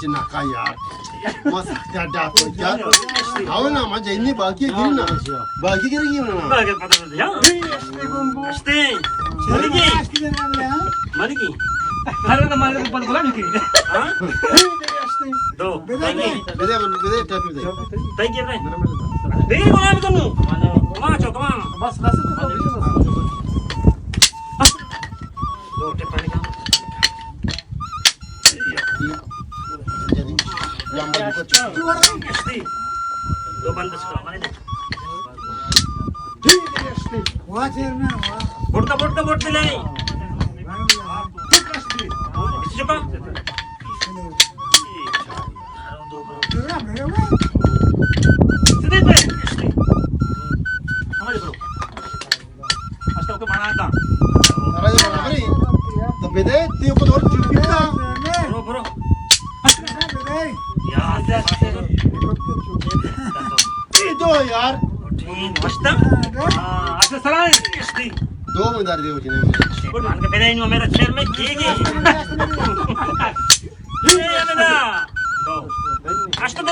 نکا یار. ما سخت یار ڈاکو یار. ہاو نا، ما جنی باقی دین نا. باقی کرے گی نا. باقی پتہ نہیں یار. اشتے. ملکی. ملکی. ہر تو ملکی پر بلا نہیں. ہاں؟ دو. بدے، بدے، ٹاپی بدے. تئی کیا ہے؟ دیر بنا بھی تمو. تمام چو، تمام. بس، بس، تو بس. دو ٹپ پانی کا. دو بند اس کا، ہمارے دے. واہ چیئرمین، واہ. بوٹ کا، بوٹ کا، بوٹ دلے. چکا. ہمارے برو. اچھا، اوکے، بنا تھا. ارے، برابر ہی. تو بدے، تی اوپر اور چپ کیتا. برو، برو. یار، تی دو یار. ٹھیک، مست. ہاں، اچھا، سلام. دو مدار دیو جنے. گڈ، ہم کے بدے، انو میرا چیئر میں کی گئی. یہ میرا. دو. اچھا، دو.